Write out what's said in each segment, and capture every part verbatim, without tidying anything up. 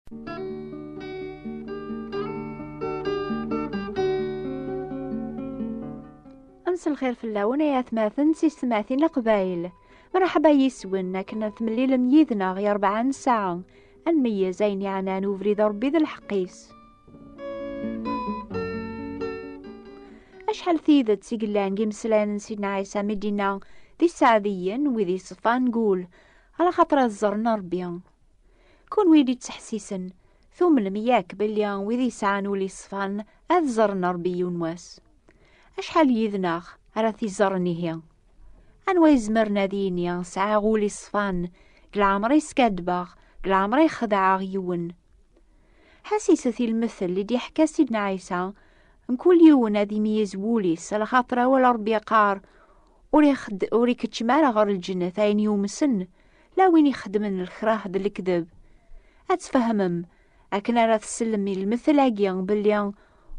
Mselxir fell-awen ay atmaten s tsetmatin Leqbayel. Mreḥba yis-wen akken ad temlilem yid-neɣ i rebɛa n ssaɛa, ad nmeyyez ayen yeɛnan ubrid n Ṛebbi d lḥeqq-is. Acḥal tidet i yellan deg imeslayen n Sidna Ɛisa mi d-yenna: "D iseɛdiyen wid yeṣfan deg wul, ala xaṭer ad ẓren Ṛebbi." Kunwi i d-ittḥessisen, tumnem yak belli wid yesɛan ul yeṣfan ad ẓren Ṛebbi yiwen wass? Acḥal yid-neɣ ara t-iẓren ihi? Anwa izemren ad yini: "Sɛiɣ ul yeṣfan, deg leɛmer-i skaddbeɣ, deg leɛmer-i xedɛeɣ yiwen"? Ḥassiset i lmettel i d-yeḥka Sidna Ɛisa, mkul yiwen ad imeyyez wul-is, alaxaṭer awal Ṛebbi yeqqar: "Ur ixed-, ur ikeččem ara ɣer lǧennet ayen yumsen, la win ixeddmen lkrah d lekdeb." Ad tfehmem, akken ara tsellem i lmettel-agi, belli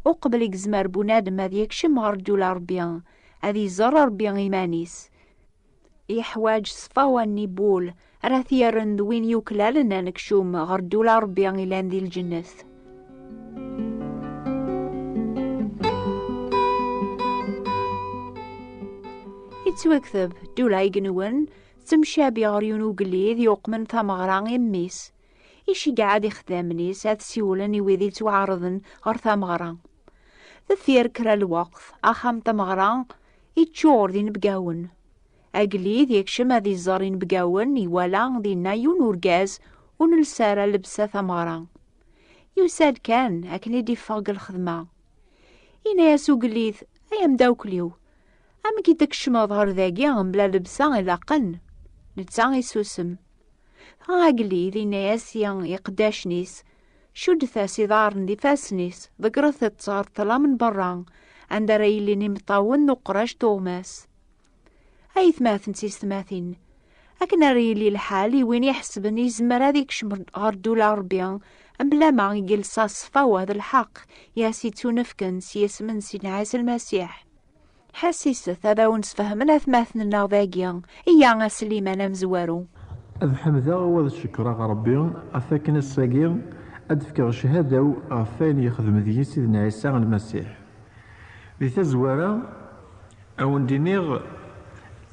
uqbel i yezmer bunadem ad yekcem ɣer ddula Ṛebbi, ad iẓer Ṛebbi iman-is, yeḥwaǧ ṣṣfawa-nni n wul ara t-yerren d win yuklalen anekcum ɣer ddula Ṛebbi ilan di lǧennet. Yettwakteb, ddula igenwen tettemcabi ɣer yiwen ugellid yuqmen tameɣra i mmi-s. Iceggeɛ-d ixeddamen-is ad siwlen i wid yettwaɛerḍen ɣer tameɣra. Deffir kra lweqt, axxam n tameɣra yeččur d inebgawen. Agellid yekcem ad iẓer inebgawen, iwala dinna yiwen urgaz ur nelsi ara llebsa tameɣra. Yusa-d kan akken i d-iffeɣ deg lxedma. Yenna-yas ugellid: "Ay amdawkel-iw, amek i d-tkecmeḍ ɣer dagi mebla llebsa ilaqen?" Netta isusem. Dɣa agellid yenna-yas i iqeddacen-is: "Cuddet-as iḍarren d ifassen-is, ḍeggret-t ɣer ṭṭlam n berra, anda ara yilin imeṭṭawen n uqrac tuɣmas." Aytmaten d tiyessetmatin, akken ara yili lḥal i win iḥesben yezmer ad ikcem ɣer ddula Ṛebbi, mebla ma i yelsa ṣṣfawa d lḥeqq i as-yettunefken s yisem n Sidna Ɛisa Lmasiḥ. Ḥassiset ad awen-sfehmen atmaten-nneɣ dagi. Iyya a Sliman amezwaru. Ad ḥemdeɣ u ad cekkreɣ Ṛebbi ɣef wakken ass-agi ad d-fkeɣ cchada-w ɣef wayen yexdem deg-i Sidna Ɛisa Lmasiḥ. Di tazwara, a wen-d-iniɣ,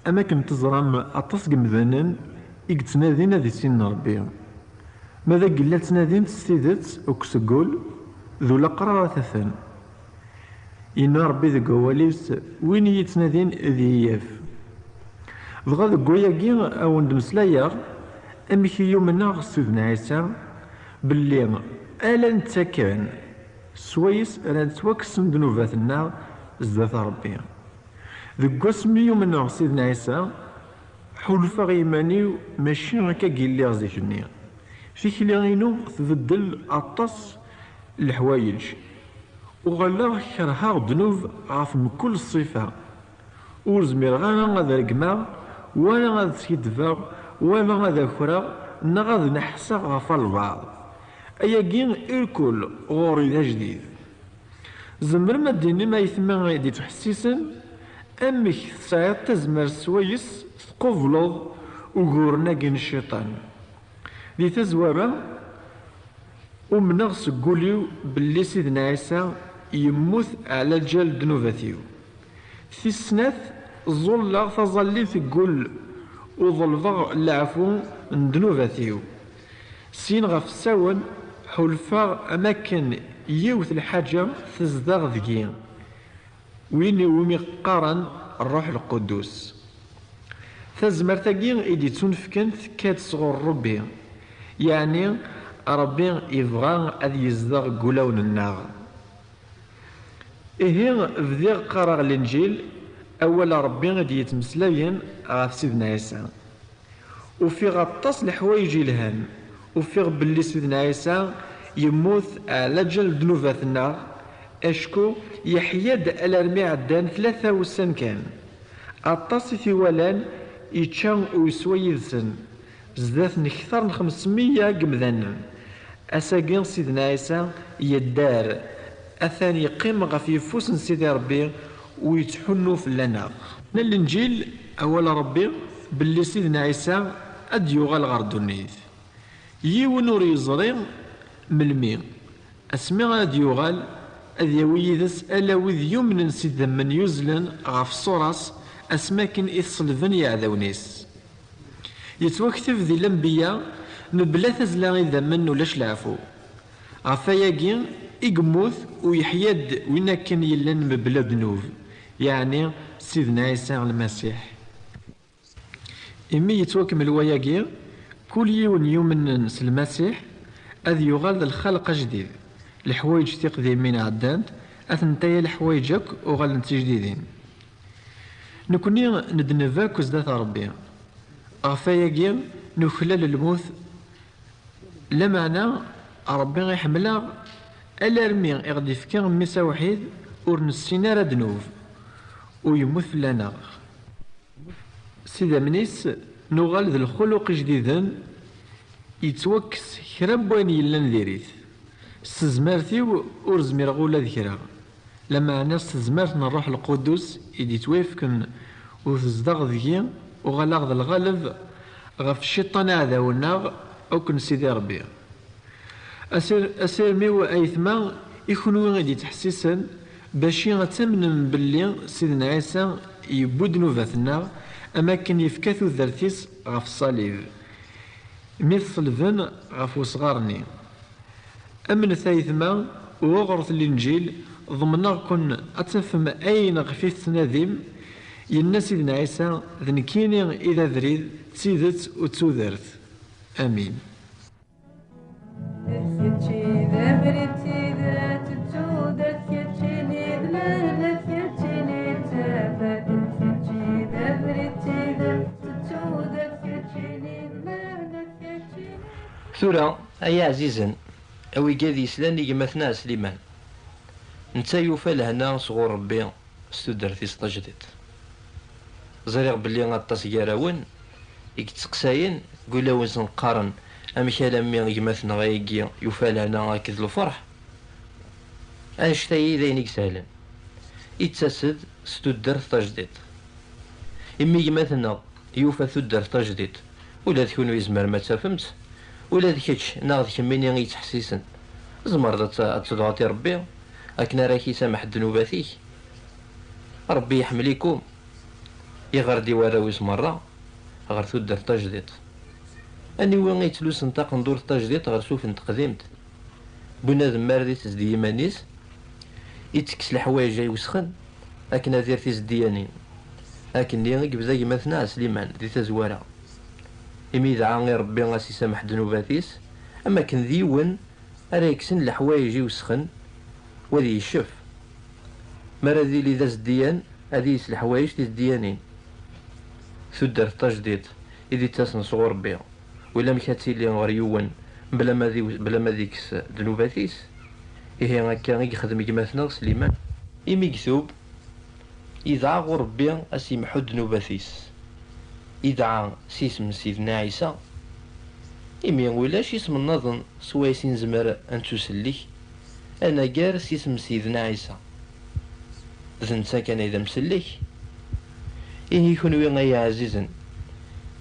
am akken teẓram, aṭas n yemdanen i yettnadin ad issinen Ṛebbi. Ma d agella ttnadin-t s tidet akked seg wul, d ulaqrar ara t-afen. Yenna Ṛebbi deg wawal-is: "Win i yi-ttnadin, ad iyi-yaf." Dɣa deg wayagi, a wen-d-meslayeɣ amek i yumneɣ Sidna Ɛisa belli ala netta kan swayes ara nettwakksen ddnubat-nneɣ zdat Ṛebbi. Deg wasmi yumneɣ Sidna Ɛisa, ḥulfaɣ iman-iw mačči akka i lliɣ zik-nni. Tikli-inu tbeddel aṭas n leḥwayeǧ. Uɣaleɣ kerheɣ ddnub ɣef mkul ṣṣifa. Ur zmireɣ ara ad regmeɣ, wala ad skiddbeɣ, wala ad akreɣ, neɣ ad neḥseɣ ɣef walbeɛḍ. Ayagi irkul ɣur-i d ajdid. Tzemrem ad d-tinim, aytma i d-ittḥessisen, amek tesɛiḍ tazmert swayes tqubleḍ uguren-agi n cciṭan? Di tazwara, umneɣ seg wul-iw belli Sidna Ɛisa yemmut ɛla lǧal ddnubat-iw. Tis snat, ẓẓulleɣ taẓallit deg wul u ḍelbeɣ leɛfu n ddnubat-iw. Syin ɣef usawen, ḥulfaɣ am akken yiwet lḥaǧa tezdeɣ deg-i, win iwumi qqaren Ṛṛuḥ Lqudus. Tazmert-agi i d-ittunefken tekka-d sɣur Ṛebbi, yeɛni Ṛebbi yebɣa ad yezdeɣ deg wulawen-nneɣ. Ihi, bdiɣ qqareɣ Linǧil, awal n Ṛebbi i d-yettmeslayen ɣef Sidna Ɛisa. Ufiɣ aṭas n leḥwayeǧ yelhan. Ufiɣ belli Sidna Ɛisa yemmut ɛla ǧal ddnubat-nneɣ, acku yeḥya-d alarmi ɛeddan tlata wussan kan. Aṭas i t-iwalan yečča u yeswa yid-sen, zdat n kter n xemsemya n yemdanen. Ass-agi, Sidna Ɛisa yedder, atan yeqqim ɣef yeffus n Sidi Ṛebbi u yettḥunnu fell-aneɣ. Nna Linǧil, awal Ṛebbi, belli Sidna Ɛisa ad d-yuɣal ɣer ddunit. Yiwen ur yeẓri Melmi? Asmi ara d-yuɣal, ad yawi yid-s ala wid yumnen s idammen yuzzlen ɣef ṣṣura-s, asmi akken i t-ṣellben yiɛdawen-is. Yettwakteb di Lanbeyya, mebla tazzla idammen ulac leɛfu. Ɣef wayagi i yemmut u yeḥya-d win akken yellan mebla ddnub, yeɛni Sidna Ɛisa Lmasiḥ. Imi yettwakmel wayagi, kul yiwen yumnen s Lmasiḥ ad yuɣal d lxalq ajdid. Leḥwayeǧ tiqdimin ɛeddant, atentaya leḥwayeǧ akk uɣalent d tijdidin. Nekni nedneb akk zdat Ṛebbi. Ɣef wayagi, nuklal lmut, lameɛna Ṛebbi iḥemmel-aɣ alarmi i ɣ-d-ifka Mmi-s awḥid ur nessin ara ddnub, u yemmut fell-aneɣ. S idammen-is, nuɣal d lxuluq ijdiden, yettwakkes kra n wayen yellan diri-t. S tezmert-iw ur zmireɣ ula d kra. Lameɛna s tezmert n Ṛṛuḥ Lqudus i d-yettwayefken u tezdeɣ deg-i, uɣaleɣ d lɣaleb ɣef cciṭan aɛdaw-nneɣ akk n Sidi Ṛebbi. Asir-, asirem-iw ayetma, i kunwi i d-yettḥessisen, baci ad tamnem belli Sidna Ɛisa yewwi ddnubat-nneɣ, am akken yefka tudert-is ɣef ṣṣalib, mi t-ṣelben ɣef wesɣar-nni. Amnet ayetma, u ɣret Linǧil, ḍemneɣ-ken ad tafem ayen ɣef i tettnadim, yenna Sidna Ɛisa, d nekkini i d abrid, d tidet u d tudert. Amin. D kečč i d abrid, d tidet, d tudert, keččini d lehna, keččini d tafat, d kečč i d abrid, d tidet, d tudert, keččini d lehna, keččini. Tura, ay iɛzizen, a wigad yeslan i gma-tneɣ Sliman. Netta yufa lehna sɣur Ṛebbi s tudert-is tajdiṭ. Ẓriɣ belli aṭas gar-awen i yetteqsayen, deg ulawen-nsen qqaren: "Amek alammi gma-tneɣ-agi yufa lehna akked lferḥ?" Annect-agi d ayen i isehlen. Ittas-d s tudert tajdiṭ. Imi gma-tneɣ yufa tudert tajdiṭ, ula d kunwi tzemrem ad tafem-tt, ula d kečč neɣ d kemmini i yettḥessisen, tzemreḍ ad t-, ad tedɛuḍ i Ṛebbi akken ara k-isameḥ ddnubat-ik. Ṛebbi iḥemmel-ikum, iɣer-d i warraw-is merra ɣer tudert tajdiṭ. Aniwi i yettlusen taqendurt tajdiṭ ɣer suf n teqdimt? Bunadem mi ara d-itezdi iman-is, ittekkes leḥwayeǧ ay wesxen akken ad irr tizeddiyanin. Akkenni i yebda gma-tneɣ Sliman di tazwara. Imi yedɛa i Ṛebbi a s-isameḥ ddnubat-is, am akken d yiwen ara yekksen leḥwayeǧ iwesxen, u ad yeccef. Mi ara d-yili d azeddiyan, ad yels leḥwayeǧ tizeddiyanin. Tudert tajdiṭ i d-ittasen sɣur Ṛebbi, ulamek ad tili ɣer yiwen bla ma d-, bla ma d-ikkes ddnubat-is. Ihi akka i yexdem gma-tneɣ Sliman. Imi yetub, yedɛa ɣur Ṛebbi a s-yemḥu ddnubat-is. Yedɛa s yisem n Sidna Ɛisa, imi ulac isem nniḍen swayes i nezmer ad nettusellek anagar s yisem n Sidna Ɛisa. D netta kan ay d amsellek. Ihi kunwi ay iɛzizen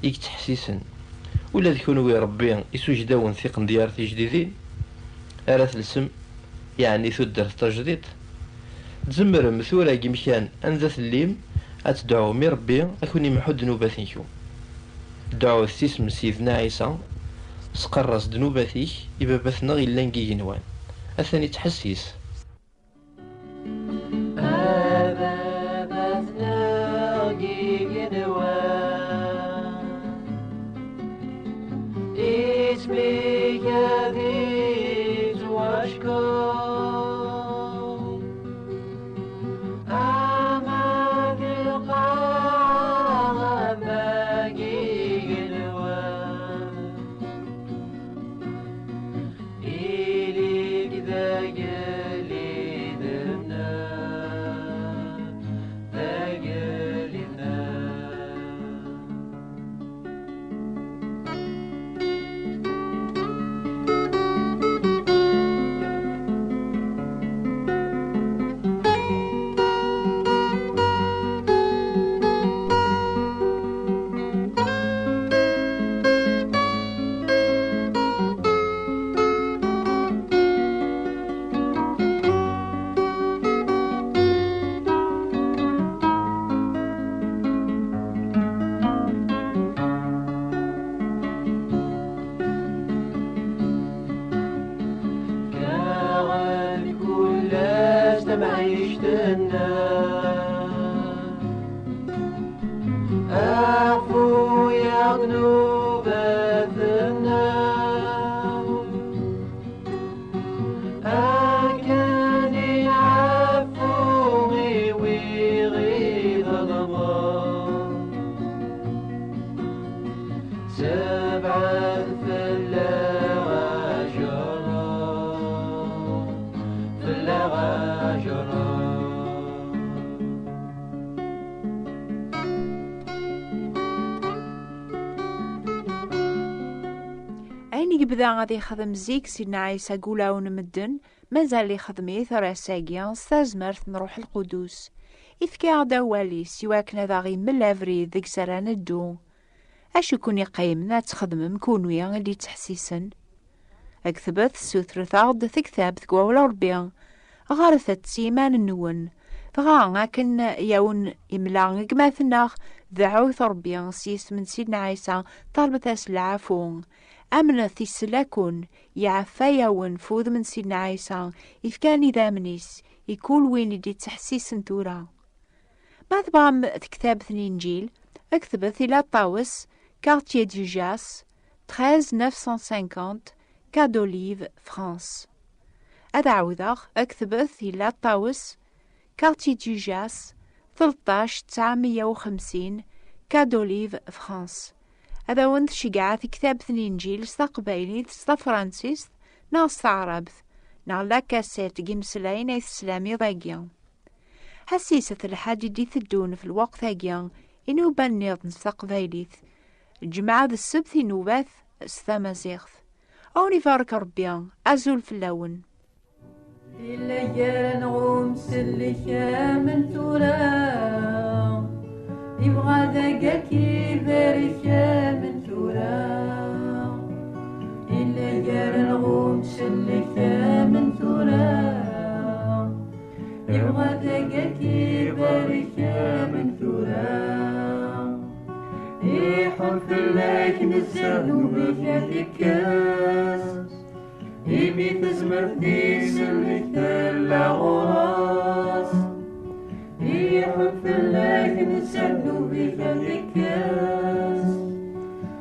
i yettḥessisen, ula d kunwi Ṛebbi isuǧǧ-awen tiqendyar tijdidin ara telsem, yeɛni tudert tajdiṭ, tzemrem tura deg yimkan anda tellim ad tedɛum i Ṛebbi ad ken-imḥu ddnubat-nkum. Dɛut s isem n Sidna Ɛisa, sqerr-as ddnubat-ik i Baba-tneɣ yellan deg igenwan. Atan ittḥessis. A Baba-tneɣ deg igenwan, isem-ik ad ittwackeṛ. Ama di lqaɛa, ama deg igenwan, ili-k d agellid-nneɣ, d agellid-nneɣ. Tamɛict-nneɣ, ɛfu-yaɣ ddnubat-nneɣ, akken iɛeffu i wi ɣ-iḍelmen. Sebɛed fell-aɣ ajrem, fell-aɣ ajrem. Ayen i yebda ad ixdem zik Sidna Ɛisa deg ulawen n medden, mazal ixdem-it ar ass-agi s tazmert n Ṛṛuḥ Lqudus. Ifka-aɣ-d awal-is i wakken ad aɣ-imel abrid deg-s ara neddu. Acu i ken-iqqimen ad txedmem kunwi i d-ittḥessisen? Aktbet, ssutret-aɣ-d tektabt deg wawal n Ṛebbi. Ɣret-tt i yiman-nwen. Dɣa akken i awen-imla gma-tneɣ, dɛut Ṛebbi s yisem n Sidna Ɛisa, ṭalbet-as leɛfu. Amnet isell-akun, iɛeffa-yawen f wudem n Sidna Ɛisa, ifkan idammen-is i kul win i d-ittḥessisen tura. Ma tebɣam tektabt n Inǧil, ktbet i La Ṭawes, Quartier du Jas, treize neuf cent cinquante, Quai d'Olive, France. Ad ɛawdeɣ, ktbet i La Ṭawes, Quartier du Jas, tleṭṭac tesɛemya u xemsin, Quai d'Olive, France. Ad awen-tceggɛeɣ tektabt n Inǧil s taqbaylit, s tafransist, neɣ s taɛrabt, neɣ la cassette n yimeslayen ay teslam iḍ-agi. Ḥesset lḥal i d-iteddun f lweqt-agi, i nuba nniḍen s taqbaylit. Lǧemɛa d ssebt i nubat s tamaziɣt. A wen-ibarek Ṛebbi, azul fell-awen. Yella gar-aneɣ umsellek am n tura, yebɣa dagi ad k-ibarek am n tura. Yella gar-aneɣ umsellek am n tura, yebɣa dagi ad k-ibarek am n tura. Iḥun fell-ak nezzeh, ddnub-ik ad t-ikkes. Imi tezmert di isem-ik tella ɣur-s, iḥun fell-ak nezzeh, ddnub-ik ad t-ikkes.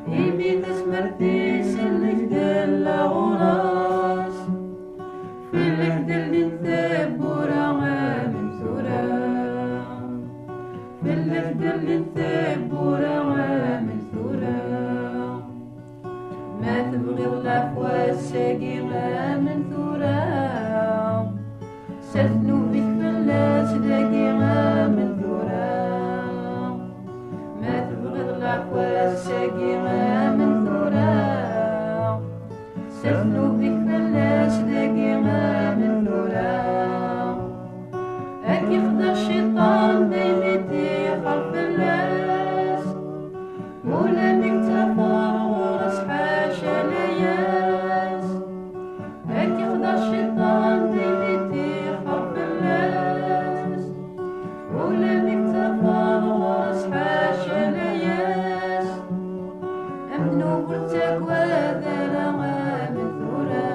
Imi tezmert di isem-ik tella ɣur-s, fell-ak d-llint tewwura am n tura. Fell-ak d-llint tewwura am n tura. Ma tebɣiḍ leɛfu ass-agi am n tura, sers ddnub-ik fell-as dagi am n tura. Ma tebɣiḍ leɛfu ass-agi am n tura, sers ddnub-ik fell-as dagi am n tura. Ad k-ixdeɛ cciṭan daymi ṭixer fell-as. Ula mi k-tafeḍ ɣur-s ḥaca layas. Ad k-ixdeɛ cciṭan daymi ṭixer fell-as. Ula mi k-tafeḍ ɣur-s ḥaca layas. Am ddnub ur ttagad ara am tura.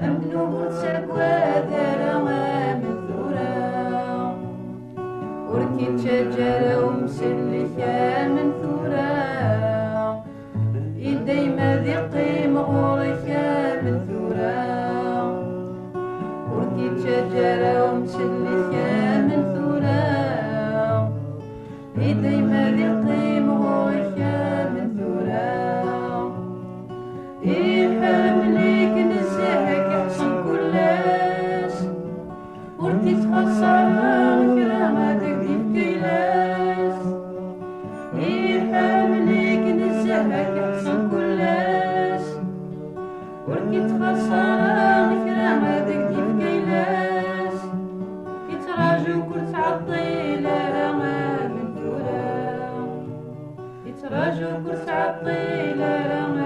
Am ddnub ur ttagad ara am tura. Ur k-ittaǧǧa ara umsellek am tura. I dayem ad iqqim ɣur-k am tura. Ur k-ittaǧǧa ara umsellek am tura. I dayem ad iqqim ɣur-k am tura. Iḥemmel-ik nezzeh, ad k-iḥṣel kul ass. Ur k-ittxaṣṣar kra, ad ak-d-ifk ayla-s. Iḥemmel-ik nezzeh, ad k-iḥṣel kul ass. Ur k-ittxaṣṣar kra, ad ak-d-ifk ayla-s. Ittraǧu-k ur ttɛeṭṭil ara am tura. Ittraǧu-k ur ttɛeṭṭil ara am